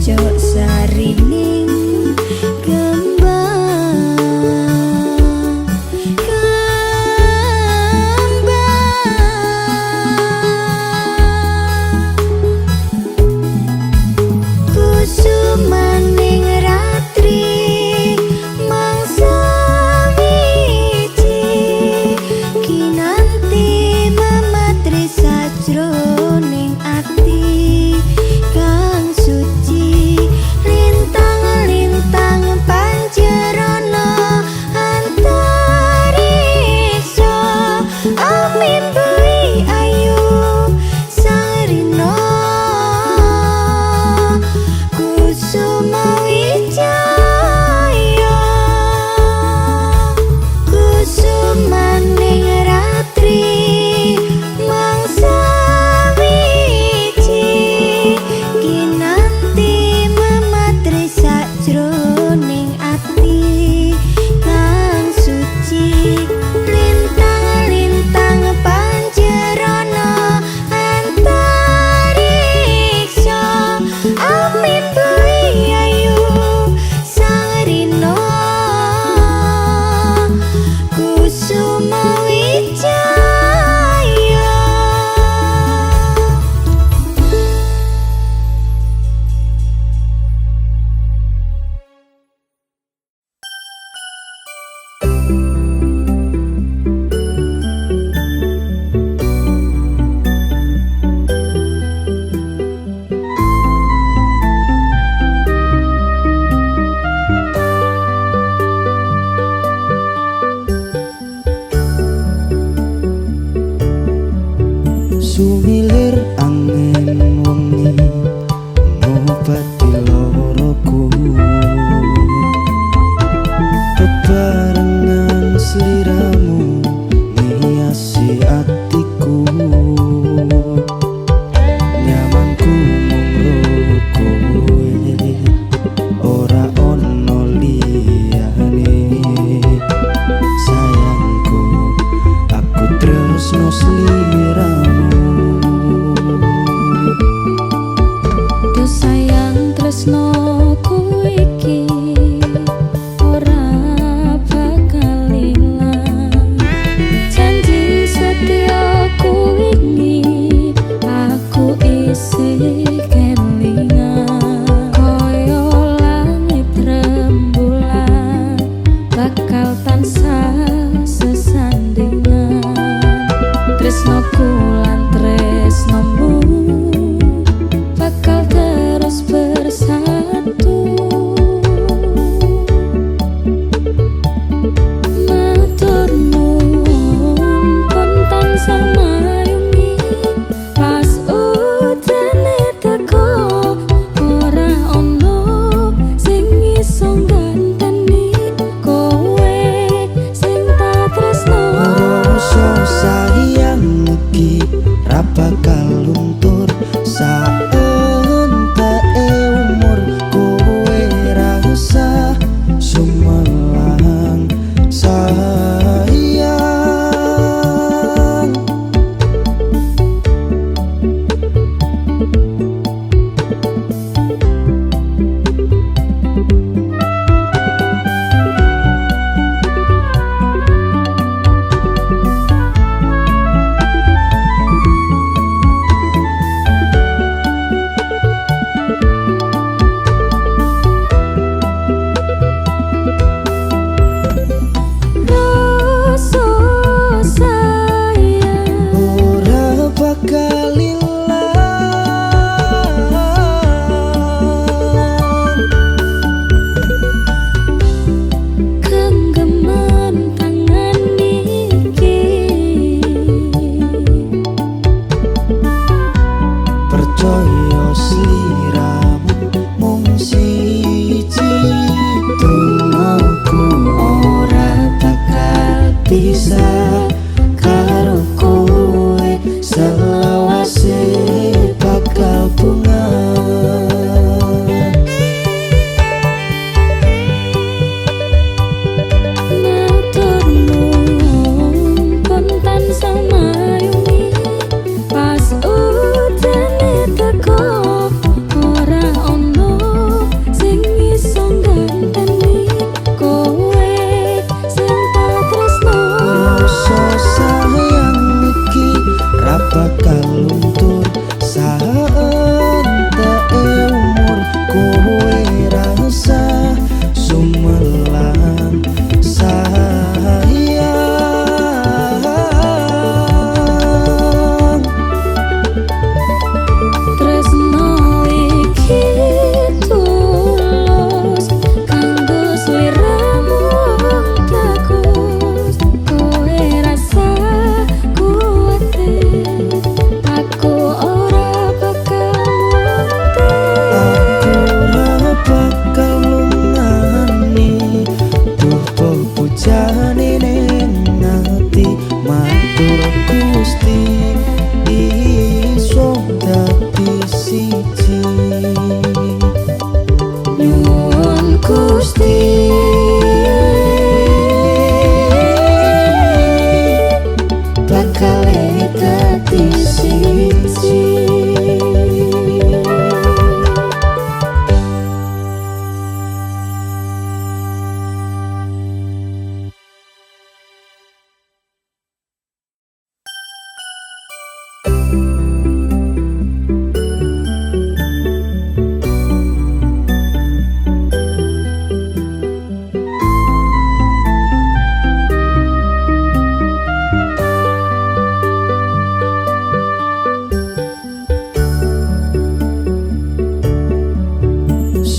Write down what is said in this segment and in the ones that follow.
pojok sarining kembang kembang. Kusumaning ratri mangsa wiji kinanti mematri sajroning ati kang suci, lintang-lintang panjerana antariksa amimbui ayu sang rina Kusuma Wijaya. Kusumaning ratri mangsa wiji kinanti mematri sajroning ati kang suci, lintang-lintang panjerana antariksa amimbui ayu sang rina Kusuma Wijaya. Sumilir angin wengi ngobati loroku, bebarengan sliramu ngiasi atiku, nyamanku mung ro kowe ora ono liyane. Sayangku, aku tresno sliramu. Duh sayang, tresnoku iki ora bakal ilang. Janji setiaku wingi aku isih kelingan. Kaya langit rembulan bakal tansah sesandingan. Tresnoku lan tresnomu bakal terus bersatu. Matur nuwun pun tansah mayungi pas udane teko, ora ono sing iso ngganteni kowe sing tak tresno. Rasa sayang iki ra bakal luntur saenteke umur, kowe rasa sumelang sayang. Rasa sayang Ora bakal ilang. Genggaman tangan iki Percaya sliramu mung siji, dongaku ora bakal pisah karo kowe, selawase bakal bunga. Matur nuwun pun tansah mayungi pas udane teko, ora ono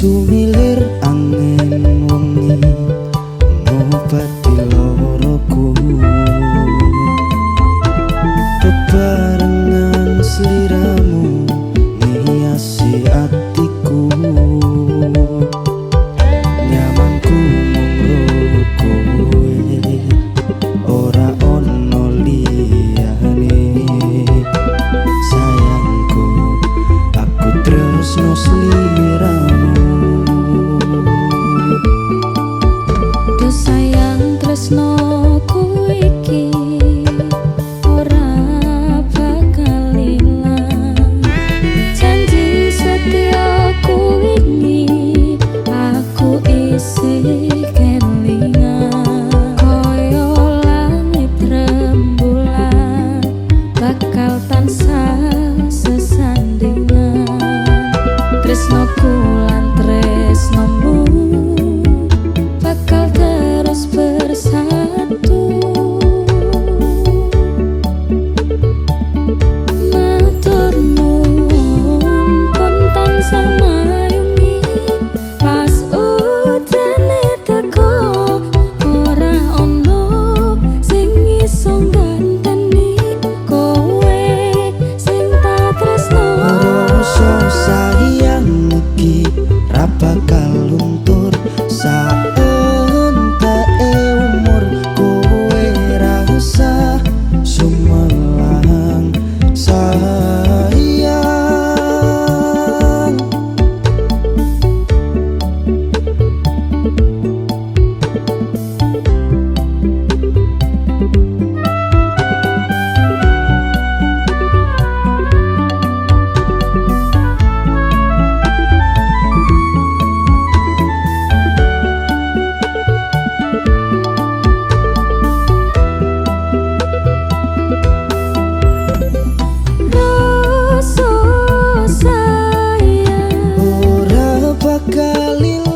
Sumilir angin wengi ngobati loroku, bebarengan sliramu ngiasi atiku. Nyamanku mung ro kowe, ora ono liyane. Sayangku, aku tresno sliramu. Duh sayang tresnoku iki ora bakal ilang. Janji setiaku wingi aku isih kelingan. Kaya langit rembulan bakal tansah sesandingan. Tresnoku lan tresnomu bakal terus bersatu. Matur nuwun pun tansah mayungi pas udane teko, ora ono sing iso ngganteni kowe sing tak tresno. Rasa sayang iki ra bakal luntur saenteke umur. Kowe rasa sumelang sayang. Rasa sayang Ora bakal ilang.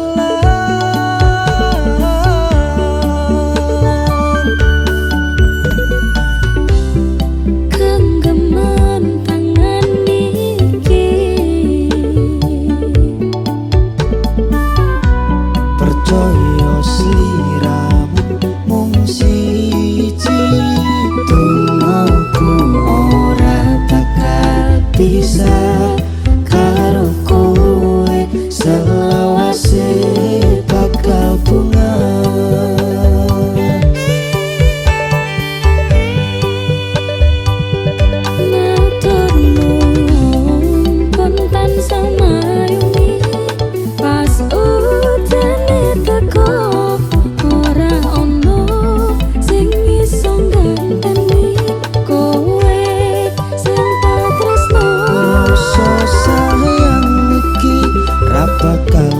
Genggaman tangan iki Percaya sliramu mung siji. Dongaku ora bakal pisah karo kowe, selawase bakal bunga. Matur nuwun pun tansah mayungi pas udane teko, ora ono sing iso ngganteni kowe sing tak tresno. Rasa sayang iki ra bakal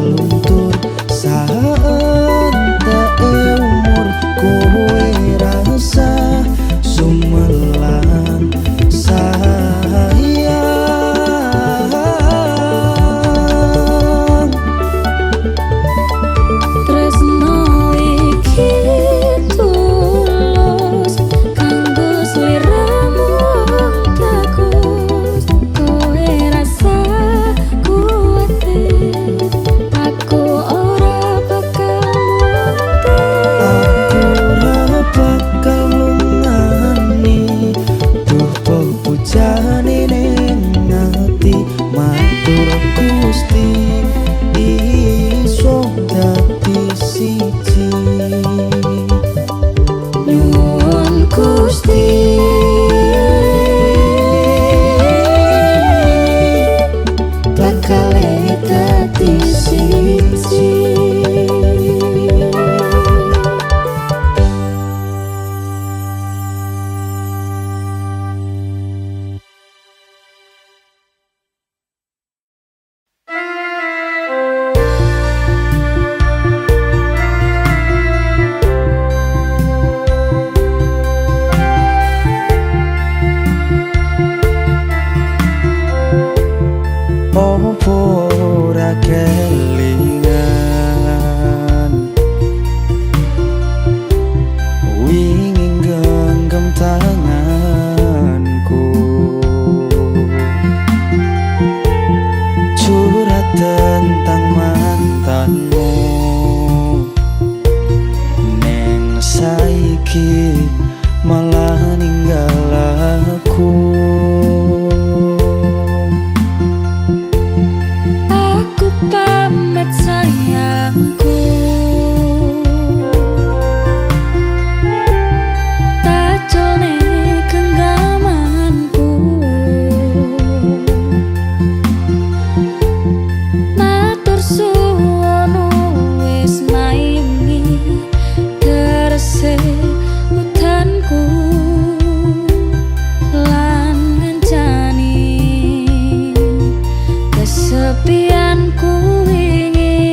Kusuwono wis mayungi terese udanku lan ngancani kesepianku wingi.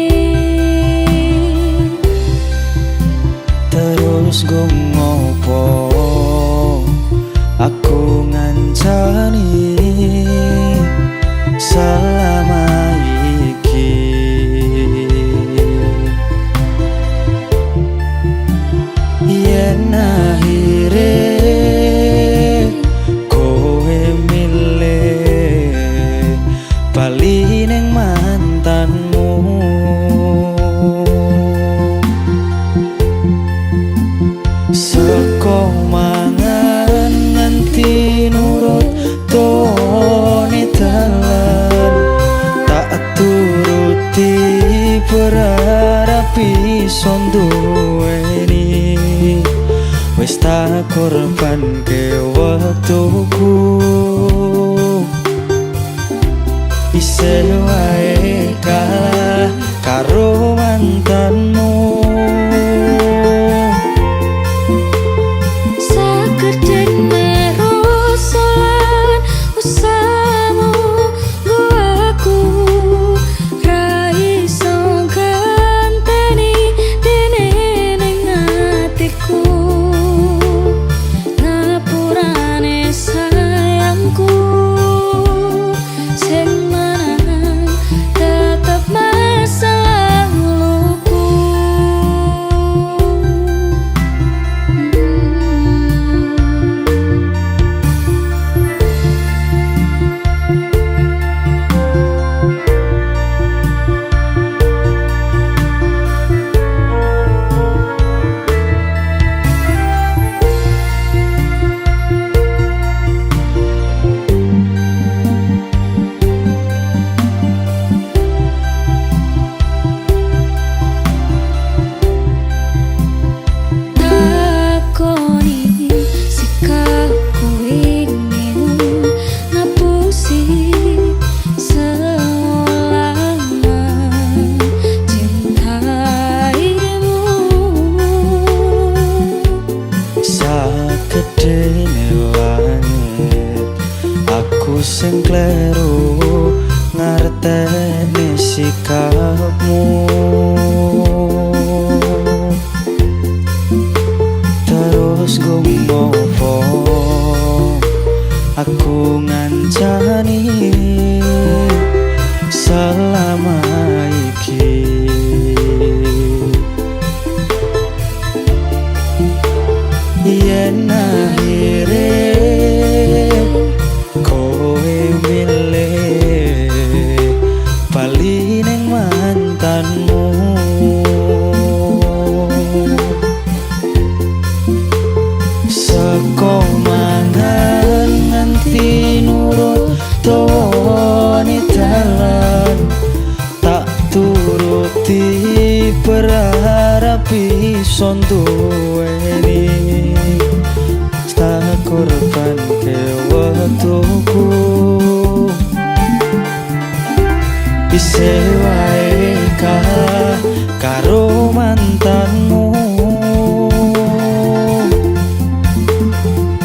Terus go ngopo aku ngancani selama iki? Yen akhire kowe milih bali ning mantanmu, seko mangan nganti nurut tone dalan, tak turuti berharap iso nduweni. Wis tak korbanke wektuku, isih wae kalah karo mantanmu. Sagedene rasa lan usahamu nggo aku ra iso ganteni dene ning atiku. Ngapurane sayangku sing menang tetep masa laluku. Takoni sikapku ingin ngapusi seolah mencintaimu. Sagedene langit aku sing kleru ngerteni sikapmu. Terus go ngopo aku ngancani selama iki? Yen akhire kowe milih bali ning mantanmu, seko mangan nganti nurut tone dalan, tak turuti berharap iso nduweni. Tak korbanke wektuku, isih wae kalah karo mantanmu.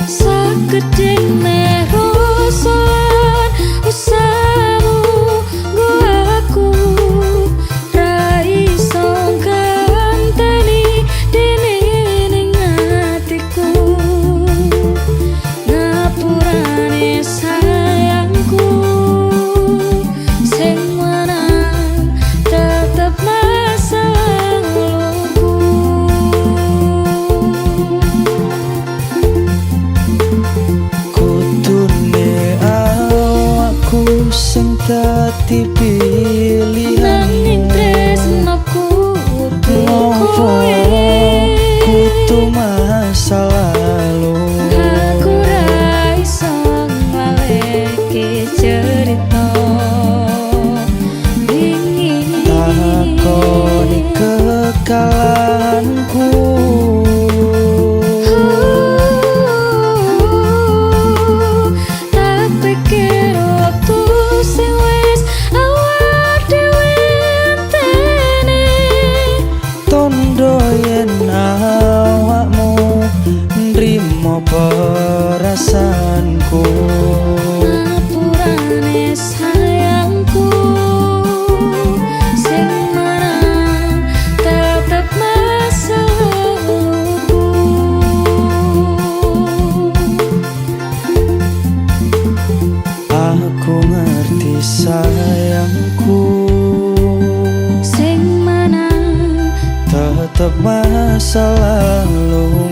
Sagedene rasa lan usahamu nggo aku ra iso ganteni dene ning atiku. Ngapurane masa lalumu.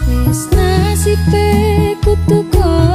Wis nasibe kudu.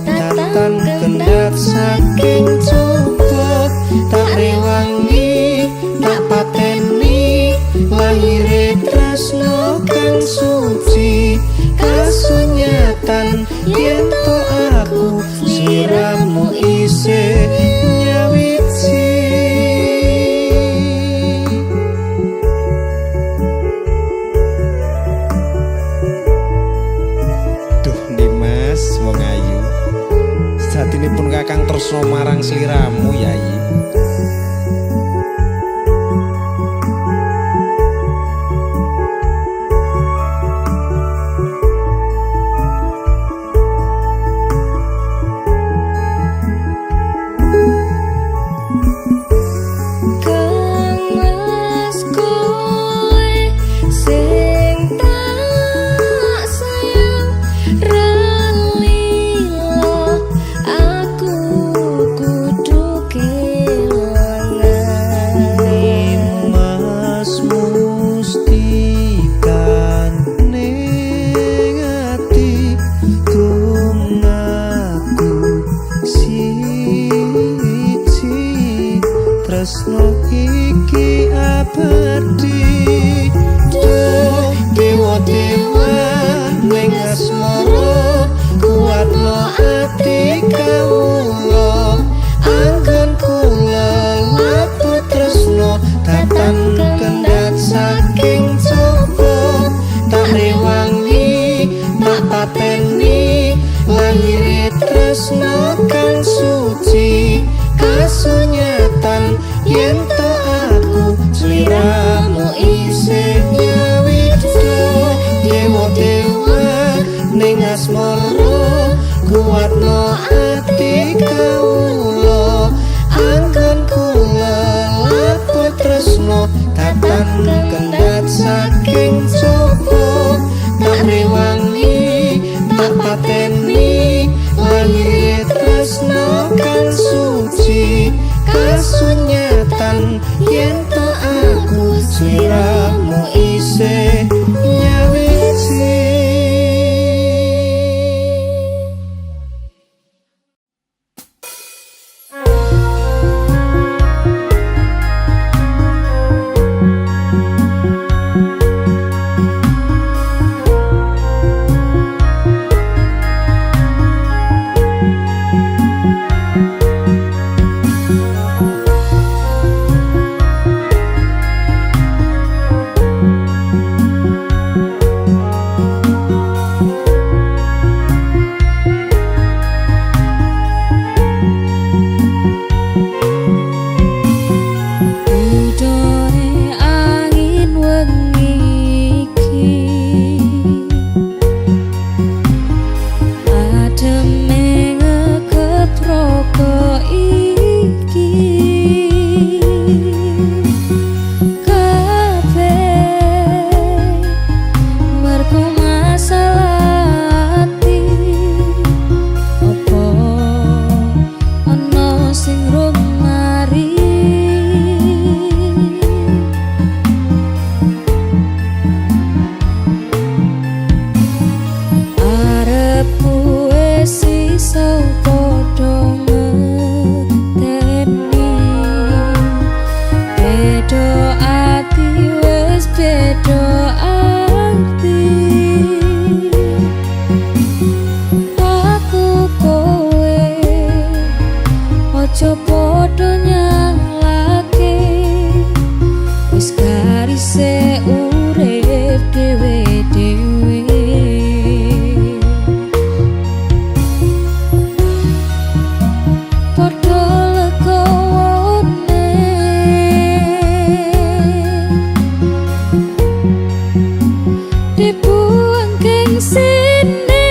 Tatan kendhat saking coba, tak rewangi tak pateni lahire tresno kang suci. Kasunyatan yen to aku sliramu isih nyawiji. Duh Dimas wong ayu, satinipun Kakang tresno marang sliramu Yayi. Kang Mas kowe sing tak sayang ra lila, aku kudu kelangan. Mas mustikan ning ati tungaku siji, tresno iki abadi. Duh dewa dewa ning asmara, kuatno ati kawula, anggon kula laku tresno. Tatan kendhat saking coba, tak rewangi tak pateni lahire tresno kang suci. Kasunyatan yen to aku sliramu isih nyawiji. Dewa dewa ning asmara, kuatno ati kawula, anggon kula laku tresno. Tatan kendhat saking coba, tak rewangi tak pateni lahire tresno kang suci. Kasunyatan yen to aku sliramu isih nyawiji. Udone angin wengi iki, ademe ngekep roko iki, kabeh mergo masalah ati. Apa ana sing rung mari? Arepku wis iso padha ngeteni, beda ati wis beda arti. Aku kowe aja padha nyalake, wis garise urip dhewe-dhewe. Padha legawone dibuang king sene.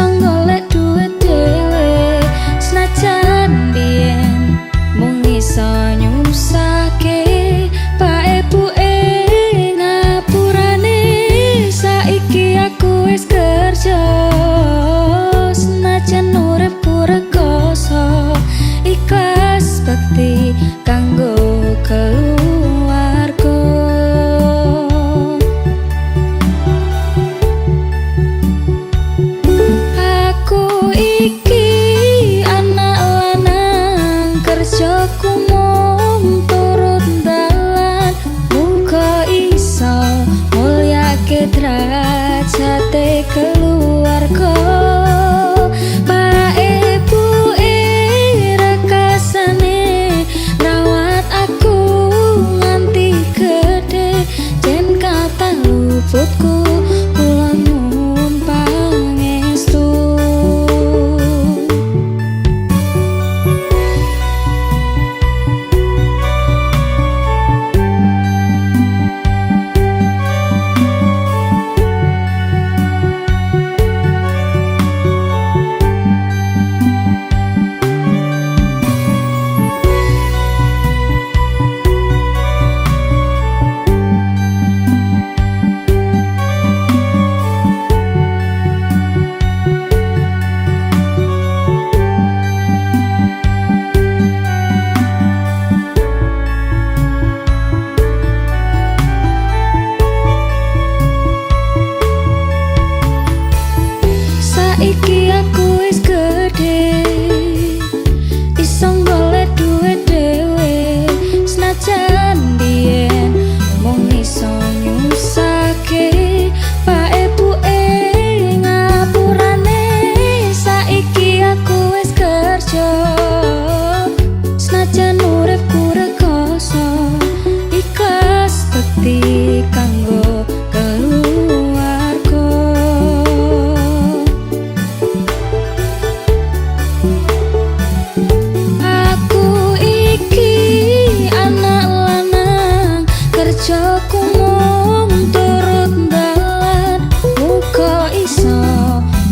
iso golek duit dhewe. Senajan biyen mung iso nyusahke pak ibuke, ngapurane saiki aku wis kerja. Senajan uripku rekoso, ikhlas bekti kanggo keluarga. Aku iki anak lanang, kerjaku mung turut dalan. Muga iso mulyake derajate keluarga. Pak ibuke rekasane rawat aku nganti gedhe. Yen kathah luputku, kula nyuwun pangestu. Saiki aku wis gedhe, iso golek duit dhewe. Senajan biyen mung iso nyusahke pak ibuke, ngapurane saiki aku wis kerja. Senajan uripku rekoso, ikhlas bekti kanggo keluarga. Aku iki anak lanang, kerjaku mung turut dalan. Muga iso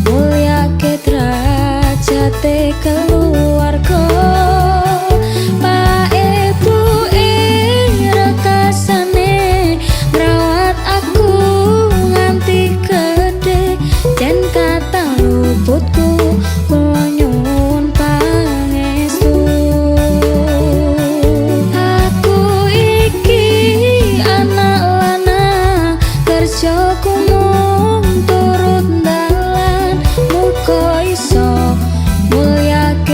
mulyake derajate keluarga. Pak ibuke rekasane ngrawat aku nganti gedhe. Yen kathah luputku, kula nyuwun pangestu. Aku iki anak lanang, kerjaku mung turut dalan. Muga iso mulyake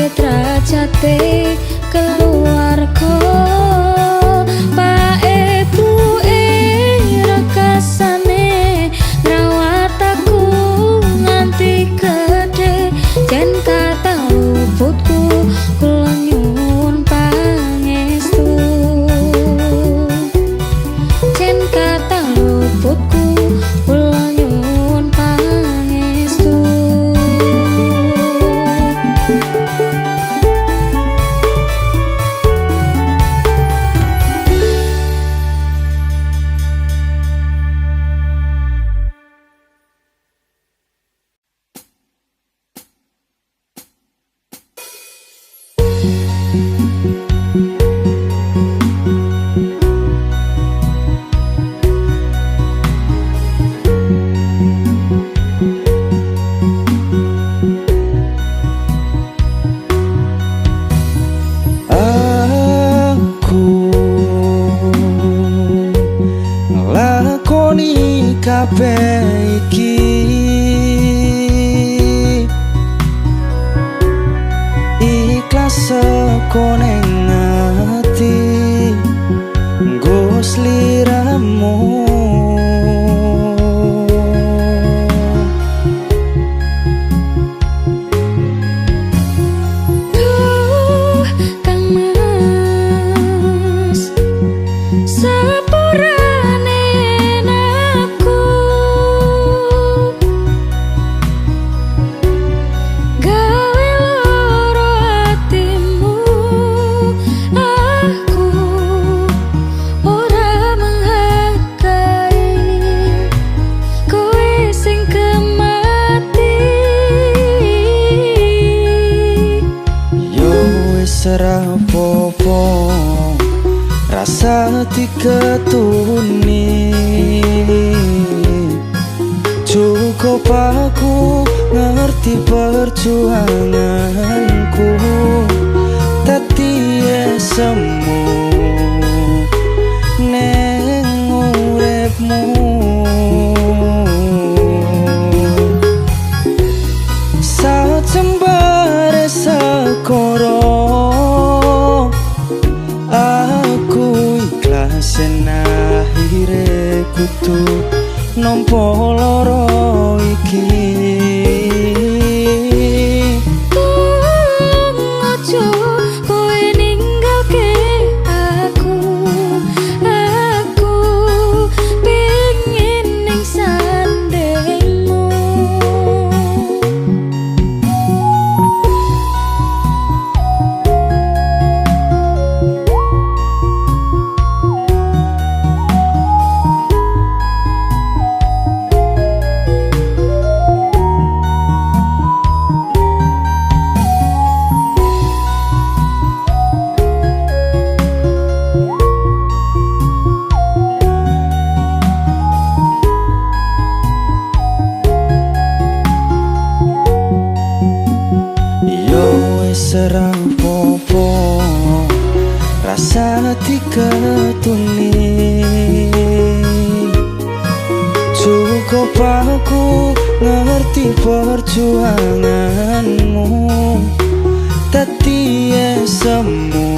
wis rapopo, rasa diketuni. Cukup aku ngerti perjuanganku, dadi semu neng uripmu. Sajembare sekoro, aku ikhlas yen akhire kudu nampa lara iki. Tulung ojo kowe ninggalke aku, aku pengin ning sandingmu. Yo wis rapopo, rasa diketuni. Cukup aku ngerti perjuanganmu, dadi semu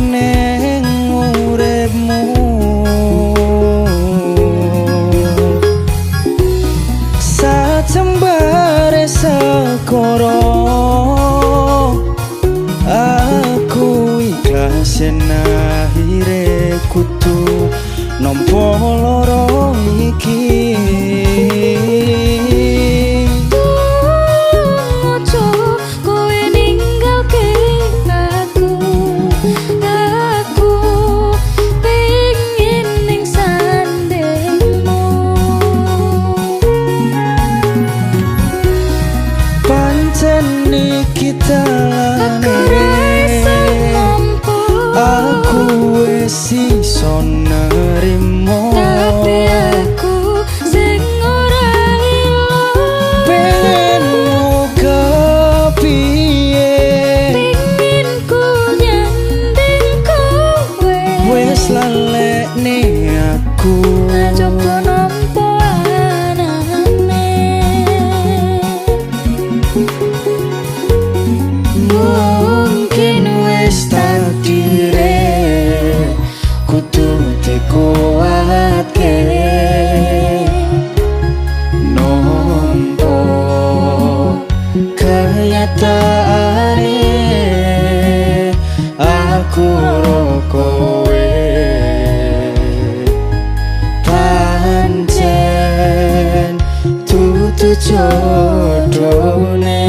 neng uripmu. Sajembare sekoro, aku ikhlas yen akhire kudu nampa lara iki. Tulung ojo kowe ninggalke aku, aku pengin ning sandingmu. Pancen iki Aku dalane, ra iso nampa, aku wis iso nerimo. Tapi aku sing ora ilo. Pengenmu kepiye, Pengin ku nyanding kowe, wis lalekne aku. Aja nampa anane. Mungkin wis takdire kudu dikuatke, nampa kenyataane aku ro kowe. Pancen dudu jodone.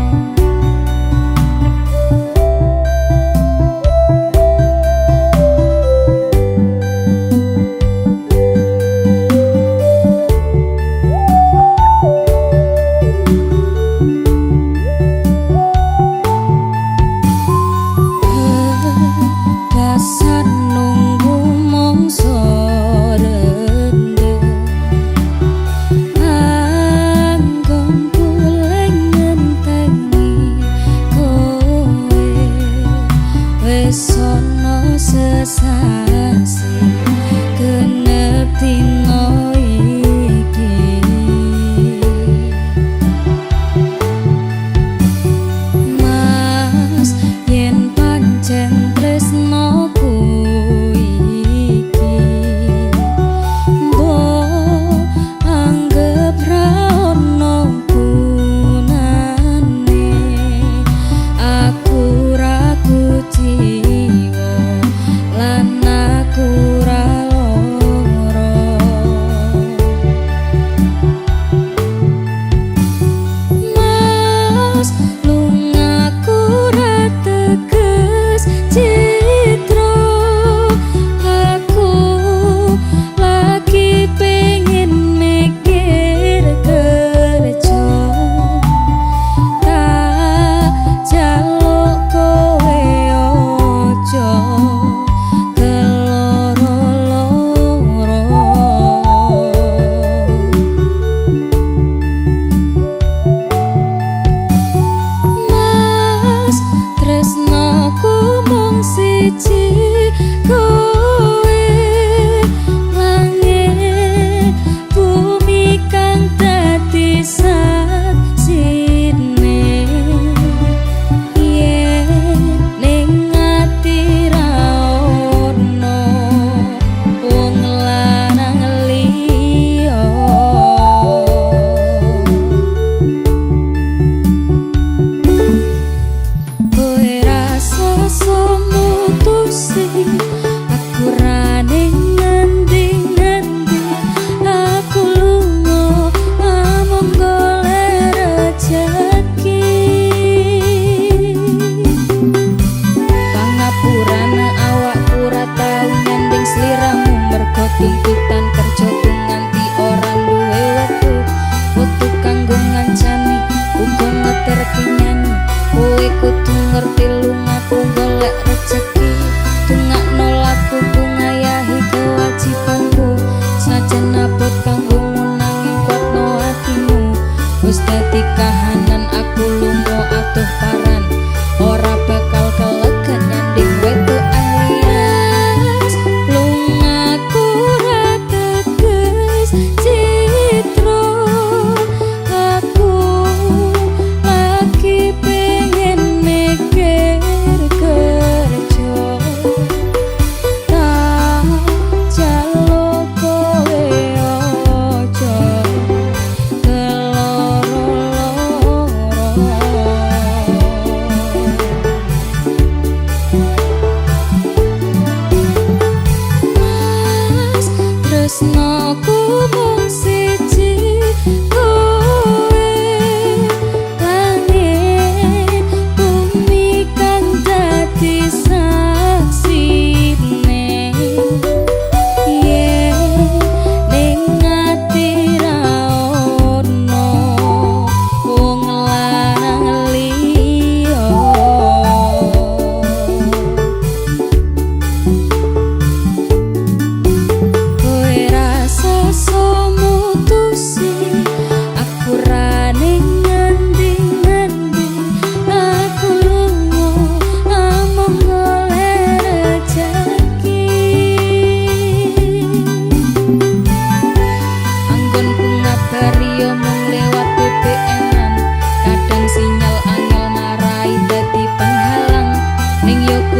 Thank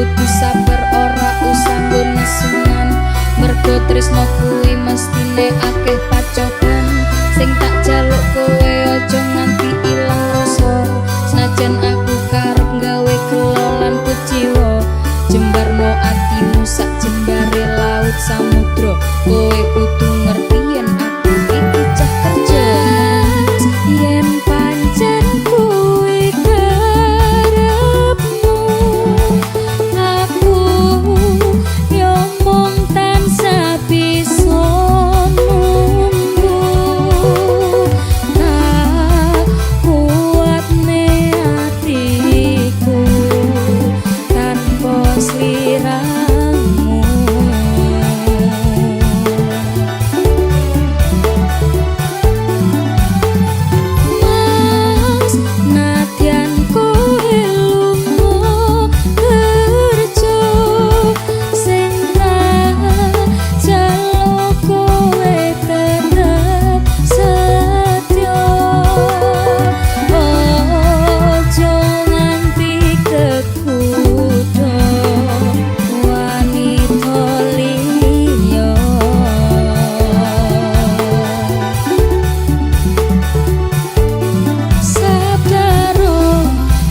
kudu sabar ora usah nggo nesunan. Mergo tresno kuwi mestine akeh pacoban. Sing tak jaluk kowe aja nganti ilang rasa. Senajan aku karep gawe gelo lan kuciwa, jembarno atimu sak jembare laut samudra. Kowe kudu ngerti yen aku iki cah kerja. Yen pancen kuwi karepmu, aku yo mung tansah bisa nunggu. Tak kuatne atiku tanpa sliramu. Mas, nadyan kowe lunga kerja, sing tak jaluk kowe tetep setya. Aja nganti kekutha wanita liya. Sabdaro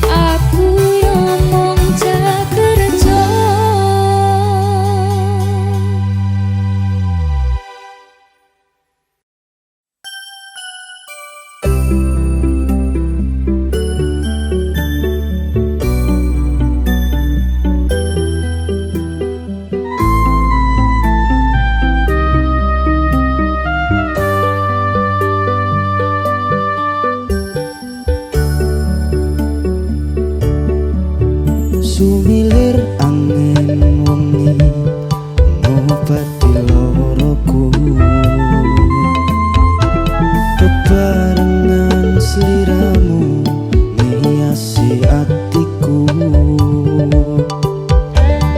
aku yo mung cah kerja. Sumilir angin wengi ngobati loroku, bebarengan sliramu ngiasi atiku.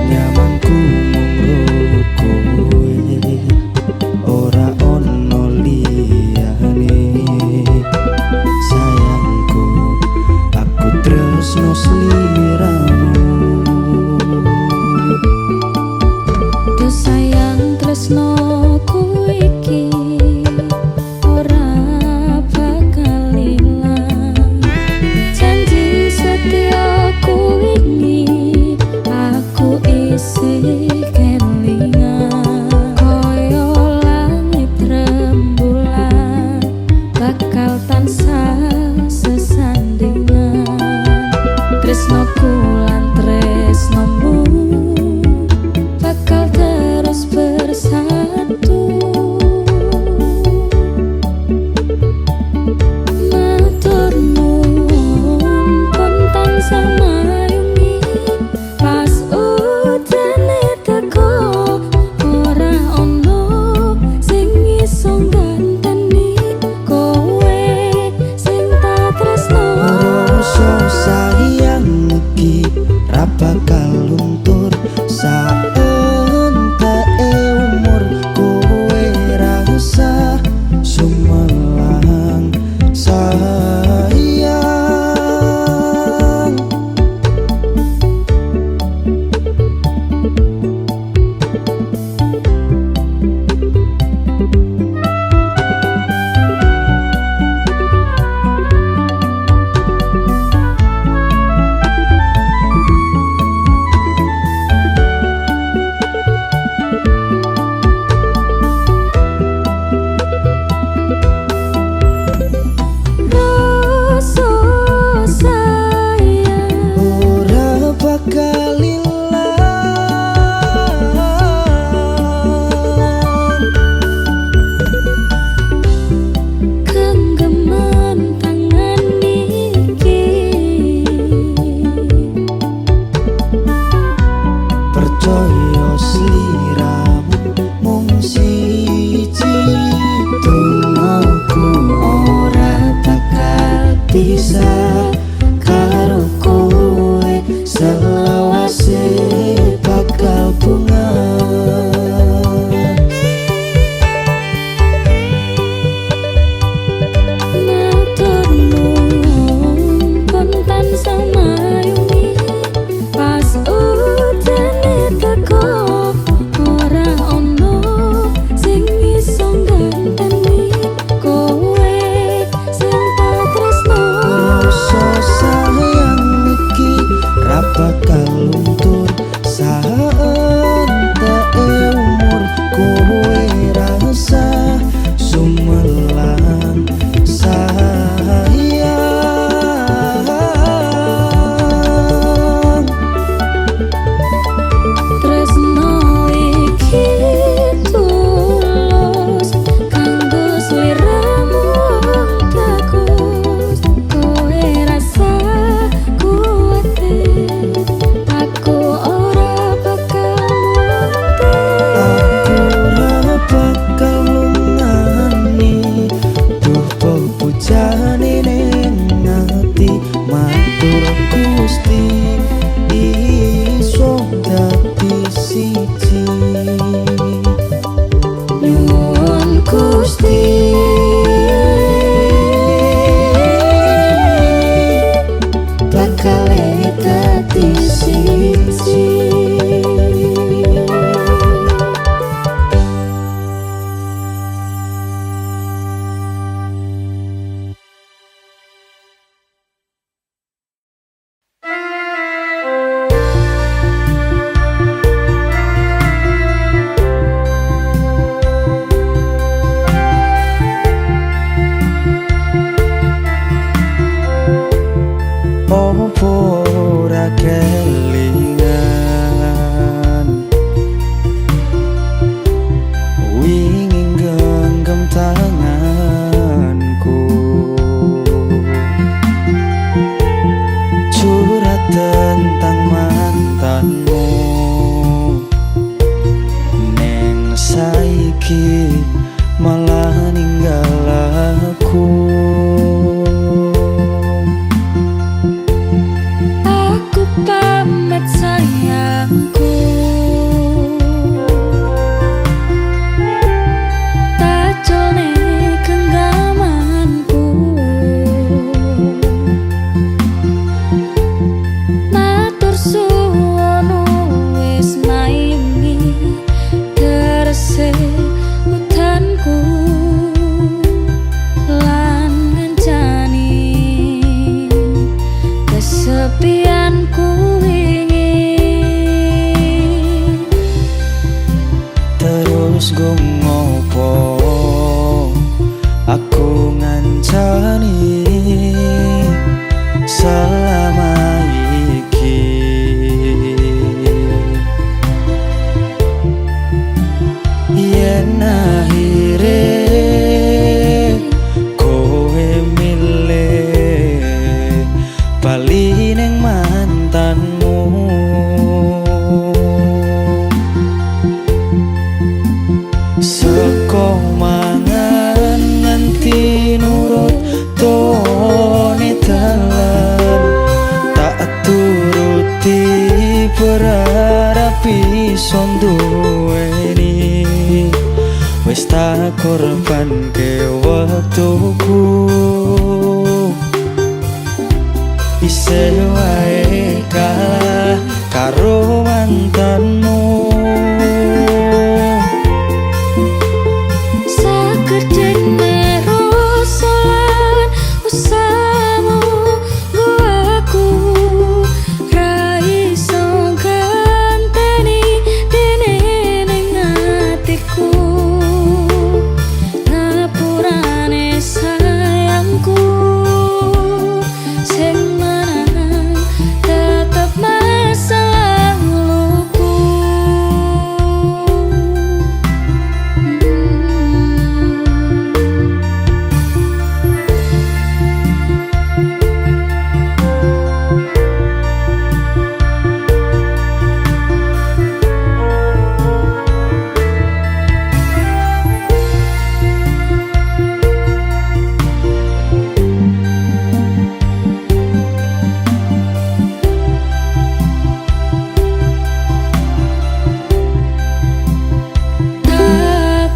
Nyamanku mung ro kowe, ora ono liyane. Sayangku, aku tresno sliramu. Duh sayang tresnoku iki ora bakal ilang. Janji setiaku wingi aku isih kelingan. Kaya langit rembulan bakal tansah sesandingan. Tresnoku lan tresnomu bakal terus bersatu. Matur nuwun pun tansah mayungi pas udane teko, ora ono sing iso ngganteni kowe sing tak tresno. Rasa sayang iki ra bakal luntur saenteke umur. Kowe ra usah sumelang sayang. Rasa sayang Ora bakal ilang. Genggaman tangan iki Percaya sliramu mung siji. Dongaku ora bakal pisah karo kowe, selawase bakal bunga. Matur nuwun pun tansah mayungi pas udan. Opo ora kelingan wingi genggam tanganku, curhat tentang mantanmu. Neng saiki malah ninggal aku. Aku pamit sayangku, taculne genggamanku. Matur suwun wis maini terse utanku lan ngancani kesepianku wingi. Terus go ngopo aku ngancani selama iki. Yen akhire kowe milih bali ning mantanmu, seko mangan nganti nurut tone dalan, tak turuti berharap iso nduweni. Wis tak korbanke wektuku, isih wae kalah karo mantanmu. Sagedene rasa lan usahamu nggo aku ra iso ganteni dene ning atiku. Ngapurane sayangku sing menang tetep masa laluku.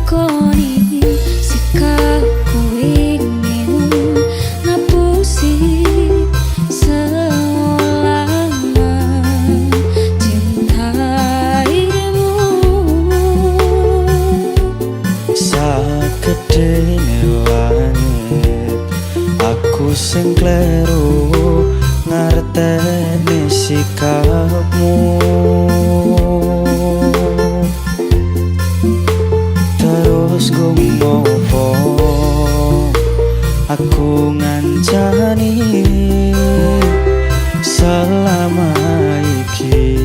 Takoni sikapku ingin ngapusi seolah mencintaimu. Sagedene langit aku sing kleru ngerteni sikapmu. Terus go ngopo aku ngancani selama iki.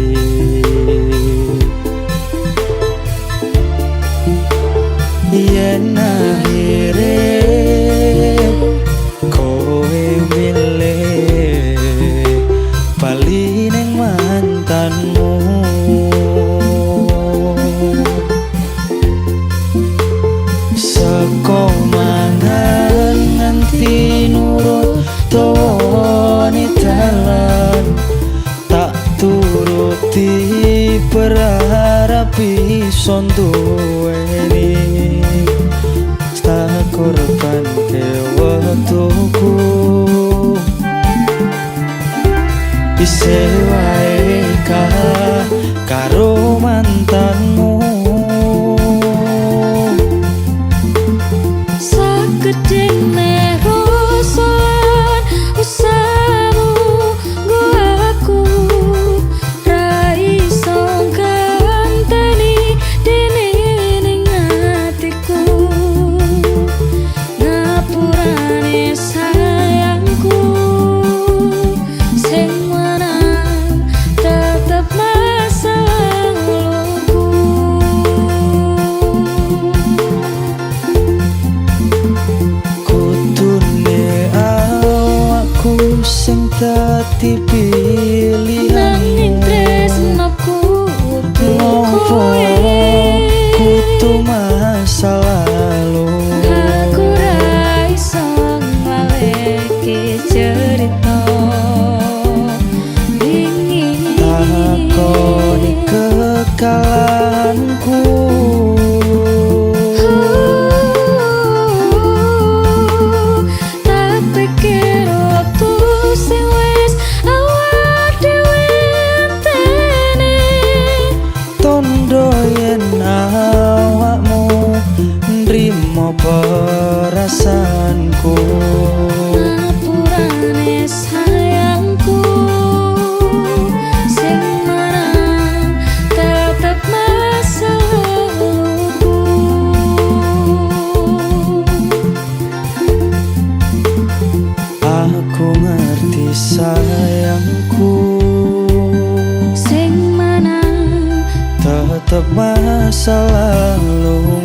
Yen akhire kowe milih bali ning mantanmu, seko mangan nganti nurut tone dalan, tak turuti berharap iso nduweni. Tak korbanke wektuku, isih wae kalah karo mantanmu. Sagedene rasa lan usahamu nggo aku ra iso ganteni dene ning atiku. Ngapurane sayangku. dadi Nanging pilihanmu. Tresnoku kudu Ngopo kowe. Kudu masa lalu? Aku ra iso nglaleke cerita wingi. Takoni kekalahanku. Tak pikir waktu sing wis awak dhewe enteni. Tondo yen awakmu nrimo perasaanku. Ngapurane sayangku, sing menang tetep masa laluku. Aku ngerti sayangku, Sing menang tetep masa lalu.